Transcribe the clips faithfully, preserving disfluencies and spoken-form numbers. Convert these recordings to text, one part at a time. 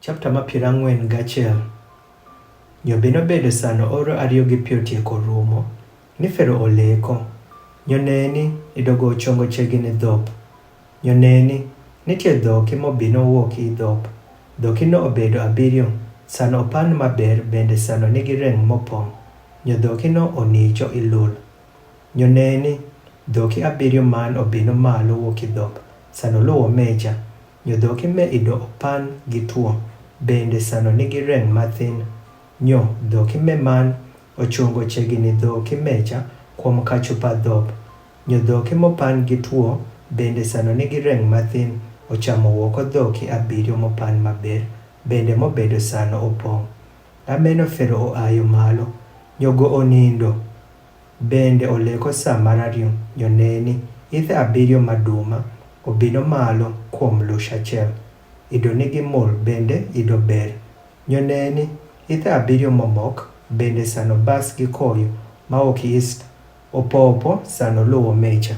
Chapter ma piero ang'wen gachiel. Nyo bino bedo sano oro ariyo gi piero tieko rumo, ni Fero oleko. Nyo neni, idogo ochongo chiegni dhop. Nyo neni, nitie dhoki mobino wuok i dhop. Dhokino obedo abiriyo, sano opan maber bende sano nigi reng mopong'. Nyo dhokino onicho i lul. Nyo neni, dhoki abiriyo man obino malo wuok i dhop, sano luwo mecha. Nyo dhoki me ido opan gi tuo, bende sano nigi reng mathin. Nyo dhoki me man ochungo chiegni dhoki mecha kuom kachupa dhop. Nyo dhoki mopan gi tuo bende sano nigi reng mathin, ochamo wuoko dhoki abiriyo mopan maber, bende mobedo sano opong'. Ameno Fero oayo malo, nyogo onindo. Bende oleko sa mar ariyo, nyo neni, ithe abiriyo maduma obino malo kuom lush achiel. Ido nigi mul bende ido ber. Nyo neni, ithe abiriyo momok bende sano bas gi koyo ma ok ist, opopo sano luwo mecha.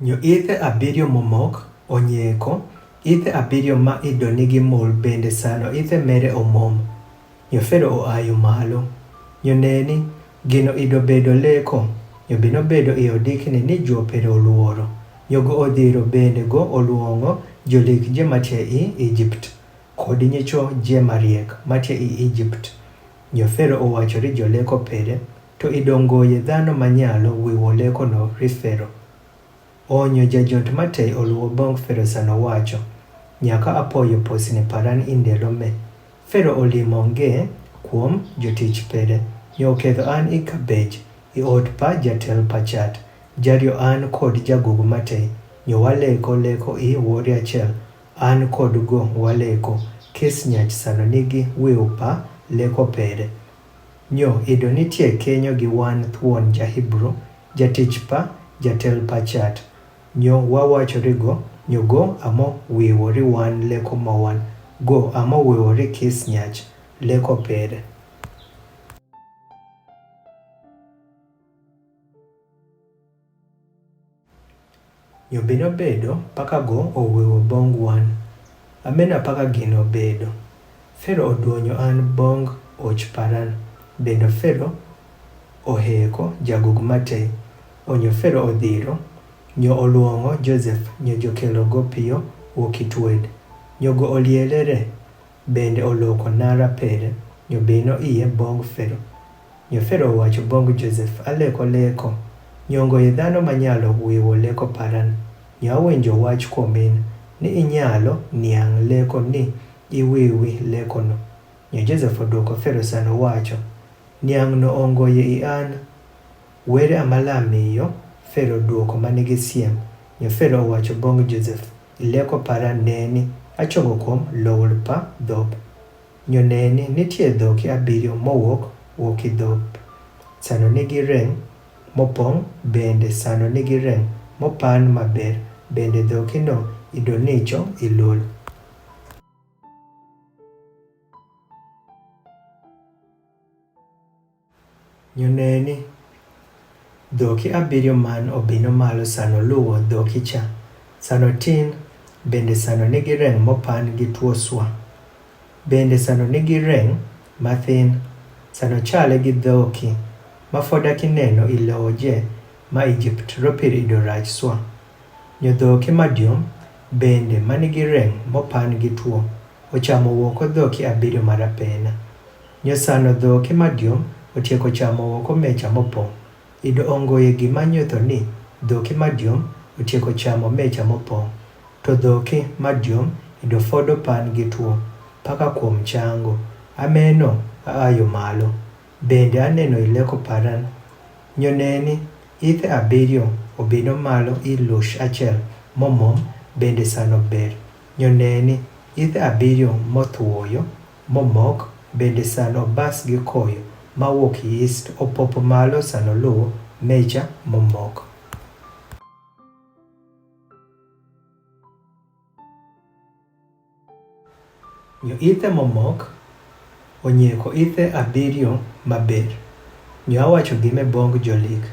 Nyo ithe abiriyo momok onyeko, ithe abiriyo ma ido nigi mul bende sano ithe mere omom. Nyo Fero oayo malo. Nyo neni, gino ido bedo leko, nyo bino bedo i odikni ni juopere oluoro. Nyogo odhiro bende go oluongo jolik je matie i Ijipt, kod nyicho je mariek matie i Ijipt. Nyo Fero owacho ri joleko pere, to idongoye dhano manyalo wiwo lekono ri Fero. Onyo jajot matei oluwo bong Fero sano wacho, nyaka apoyo posni paran indelo me. Fero olimo nge kuom jotich pere, nyo oketho an i kabej, i ot pa jatel pa chat, jariyo an kod jagug matei, nyo waleko leko i wori achiel, an kod go waleko, kis nyach sano nigi wiw pa leko pere. Nyo ido nitie kenyo gi wan thuon ja Hibru, jatich pa, jatel pa chat. Nyo wawachorigo, nyo go amo wiwori wan leko ma wan, go amo wiwori kis nyach leko pere. Nyo bino bedo paka go owiwo bong wan. Amena paka gino bedo. Fero oduonyo an bong och paran. Bendo Fero oheko jagug matei. Onyo Fero odhiro. Nyo oluongo Joseph nyo jokelo go piyo wuok i twed. Nyo go olielere. Bende oloko nara pere, nyo bino iye bong Fero. Nyo Fero owacho bong Joseph, aleko leko. Nyongo ye dhano manyalo wiwo leko paran. Nyo awinjo wach kuomin, ni inyalo niang' leko ni iwiwi lekono. Nyo Joseph odwoko Fero sano wacho, niang' no ongo ye i an. Were amala miyo Fero dwoko manigi siem. Nyo Fero owacho bong Joseph, ileko paran neni, achongo kuom lowol pa dhop. Nyo neni, nitie dhoki abiriyo mowuok wuok i dhop. Sano nigi reng mopong' bende sano nigi reng mopan maber, bende dhoki no idonicho ilul. Nyo neni, dhoki abiriyo man obino malo sano luwo dhoki cha. Sano tin, bende sano nigi reng mopan gi tuo swa. Bende sano nigi reng mathin, sano chale gi dhoki, ma foda kineno ilowo je ma Ijipt ropir ido rach swa. Nyo dhoki madiom bende manigi reng mopan gi tuo, ochamo wuoko dhoki abiriyo marapena. Nyo sano dhoki madiom otieko chamo wuoko mecha mopong'. Ido ongoye gima nyotho ni dhoki madiom otieko chamo mecha mopong'. To dhoki madiom ido fodo pan gi tuo, paka kuom chango. Ameno, aayo malo. Bende aneno ileko paran. Nyo neni, ithe abiriyo obino malo i lush achiel momom bende sano ber. Nyo neni, ithe abiriyo mothuoyo, momok, bende sano bas gi koyo, mawuok i ist opopo malo sano luwo mecha momok. Nyo ithe momok, onyeko ithe abiriyo maber. Nyo awacho gime bong jolik.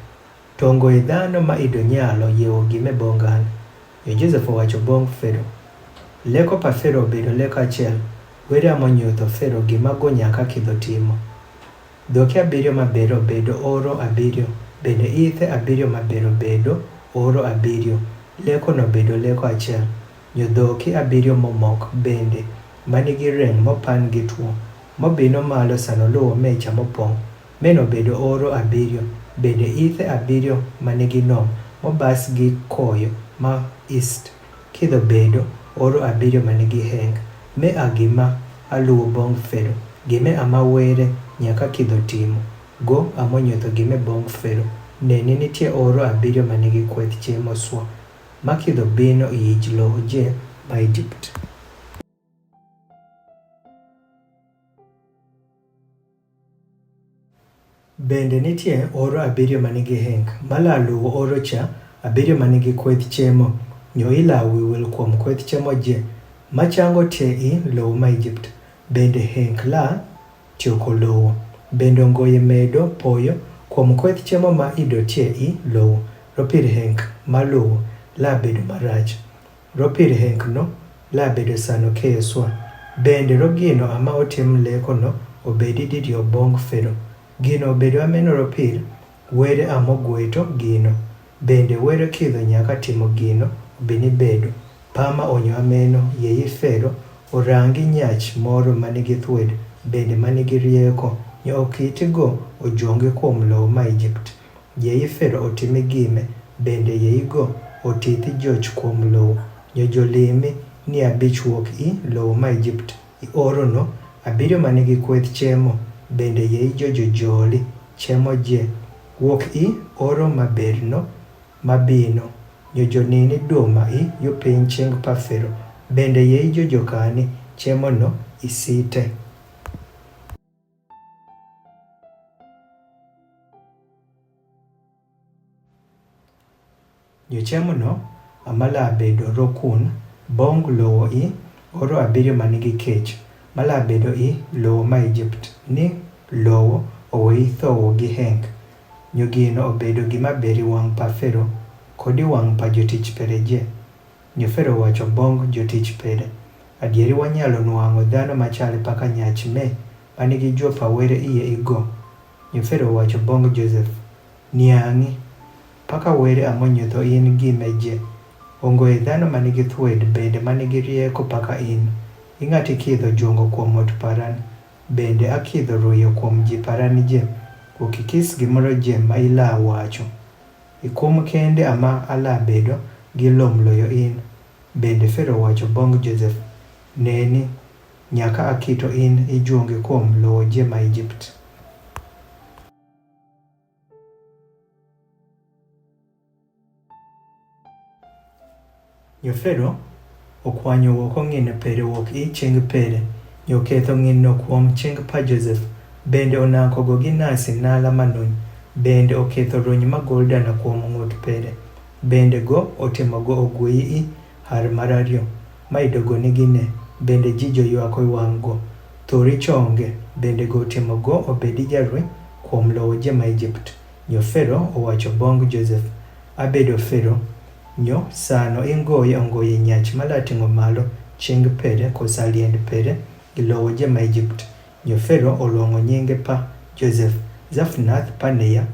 To ongoye dhano ma ido nyalo yewo gime bong an. Nyo Josef owacho bong Fero, leko pa Fero obedo leko achiel, were amo nyutho Fero gima go nyaka kidho timo. Dhoki abiriyo maber obedo oro abiriyo, bende ithe abiriyo maber obedo oro abiriyo, lekono obedo leko achiel. Nyo dhoki abiriyo momok bende, ma nigi reng mopan gi two, mobino malo sano luwo mecha mopong', meno obedo oro abiriyo, bende ithe abiriyo ma nigi nom mobas gi koyo ma east, kidho bedo oro abiriyo ma nigi heng. Me a gima aluwo bong Fero, gime ama were nyaka kidho timo. Go amo nyutho gime bong Fero, neni nitie oro abiriyo ma nigi kweth chiemo swa, ma kidho bino ij lowo je ma Egypt. Bende nitie oro abiriyo ma nigi heng, ma la luwo oro cha abiriyo ma nigi kweth chiemo, nyo ila wiwil kuom kweth chiemo je, ma chango tie i lowo ma Egypt, bende heng la tieko lowo. Bende ongoye medo poyo kuom kweth chiemo ma ido tie i lowo, ropir heng ma luwo la bedo marach. Ropir heng no la bedo sano keyo swa. Bende ro gino ama otim leko no obedi didi obong Fero. Gino obedo ameno ropir, were amo gweto gino. Bende were kidho nyaka timo gino obini bedo. Pama onyo ameno, yeyi Fero orangi nyach moro ma nigi thwed, bende ma nigi rieko, nyo okiti go ojongi kuom lowo ma Egypt. Yeyi Fero otimi gime, bende yeyi go otithi joch kuom lowo, nyo jolimi ni abich wuok i lowo ma Egypt, i oro no, abiriyo ma nigi kweth chiemo, bende yeyi jojo joli chiemo je, wuok i oro maber no mabino, nyo jonini duma i yo piny ching pa Fero, bende yeyi jojo kani chiemo no i site. Nyo chiemo no ama la bedo rokun bong lowo i oro abiriyo ma nigi kech, ma la bedo i lowo ma Egypt, ni lowo owe i thowo gi heng. Nyo gino obedo gima ber i wang' pa Fero, kod i wang' pa jotich pere je. Nyo Fero owacho bong jotich pere, adieri wanyalo nwang'o dhano machal paka nyach me, ma nigi juopa were iye igo. Nyo Fero owacho bong Josef, niang'i, paka were amo nyutho in gime je. Ongoye dhano ma nigi thwed bende ma nigi rieko paka in. Ing'ati kidho juongo kuom ot Paran, bende akidho ruyo kuom ji Paran je. Wuok ikis gimoro je ma ila wacho. Ikum kende ama ala bedo gi lom loyo in. Bende Fero owacho bong Josef, neni, nyaka akito in ijuongi kuom lowo je ma Egypt. Nyo Fero okwanyo woko ng'ine pere wuok i ching pere, nyo oketho ng'inno kuom ching pa Josef, bende onako go gi nasi nala manuny, bende oketho runy magol dana kuom ng'ut pere, bende go otimo go ogweyi i har mar ariyo, ma idogo nigi ne, bende ji joywako i wang' go. Thori chonge, bende go otimo go obedi jarwe kuom lowo je ma Egypt. Nyo Fero owacho bong Josef, abedo Fero, nyo sano ingoye ongoye nyach malating'o malo ching pere kosa liend pere i lowo je ma Egypt. Nyo Fero oluongo nyinge pa Josef, Zafnath Paneya,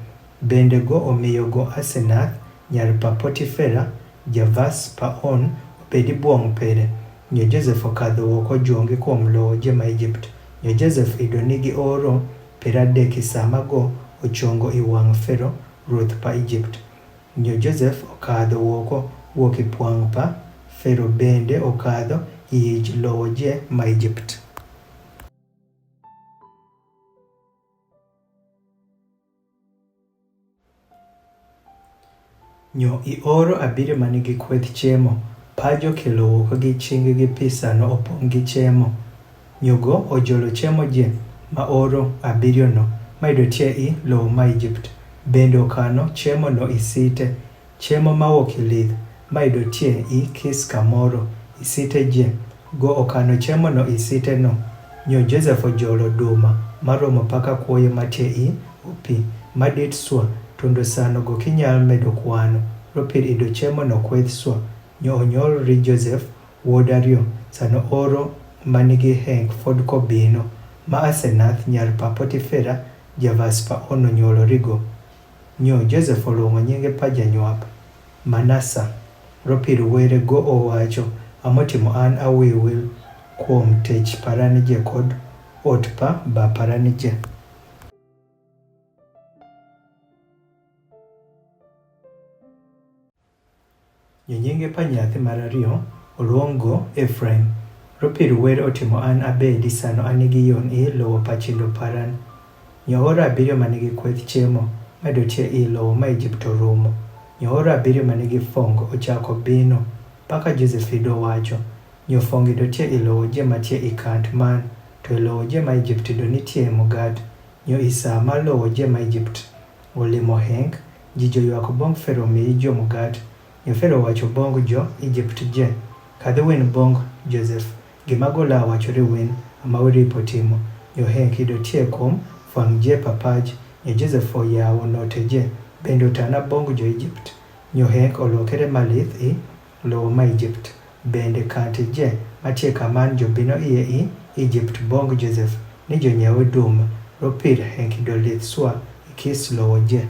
bende go omiyo go Asenath, nyar pa Potifera, javas pa On, obedi buong' pere. Nyo Josef okadho woko juongi kuom lowo je ma Egypt. Nyo Josef ido nigi oro pera deki sama go ochongo i wang' Fero, ruoth pa Egypt. Nyo Josef okadho woko wuok i pwang' pa Fero, bende okadho i ij lowo je ma Egypt. Nyo i oro abiriyo ma nigi kweth chiemo, pa jokelo woko gi chinggi gi pisa no opong' gi chiemo. Nyo go ojolo chiemo je ma oro abiriyo no, ma ido tie i lowo ma Egypt. Bende okano chiemo no i site. Chiemo ma wuok i lidh, ma ido tie i kis kamoro, i site je. Go okano chiemo no i site no. Nyo Josef ojolo duma maromo paka kuoyo ma tie i opi, ma dit swa, Tundo sano go kinyal medo kwano, ropir ido chemo no kweth swa, nyo onyol ri Joseph, wod ario, sano oro manigi heng fod ko bino, ma Asenath nyar pa Potifera, javas pa ono nyolo rigo. Nyo Joseph olongo nyinge pa janyuap, Manasa, ropir were go owacho, amotimo an awiwil kuom tich parani je kod ot pa ba parani je. Nyo nyinge pa nyathi mar ariyo, oluong go Efraim. Ropir were otimo an abedi sano anigi yon i lowo pa chindo paran. Nyo oro abiriyo manigi kweth chemo, medo tie i lowo ma Ijipt orumo. Nyo oro abiriyo manigi fong ochako bino, paka Joseph ido wacho. Nyo fong ido tie i lowo je ma tie i kant man, to i lowo je ma Ijipt ido nitie mugat. Nyo i sa ma lowo je ma Ijipt olimo heng, ji jo ywak bong Fero mi jo mugat. Nyo Fero wacho bong jo Ijipt je, kadhi win bong Joseph, gima gola wacho ri win, ama wiri potimo. Nyo heng ido tie kom fang je papaj. Nyo Joseph oyawo note je, bendo tana bong jo Ijipt. Nyo heng olokere malith i lowo ma Ijipt. Bende kante je, matie kaman jo bino iye i Ijipt bong Joseph, ni jo nyewe dum, ropir heng ido lith swa i kis lowo je.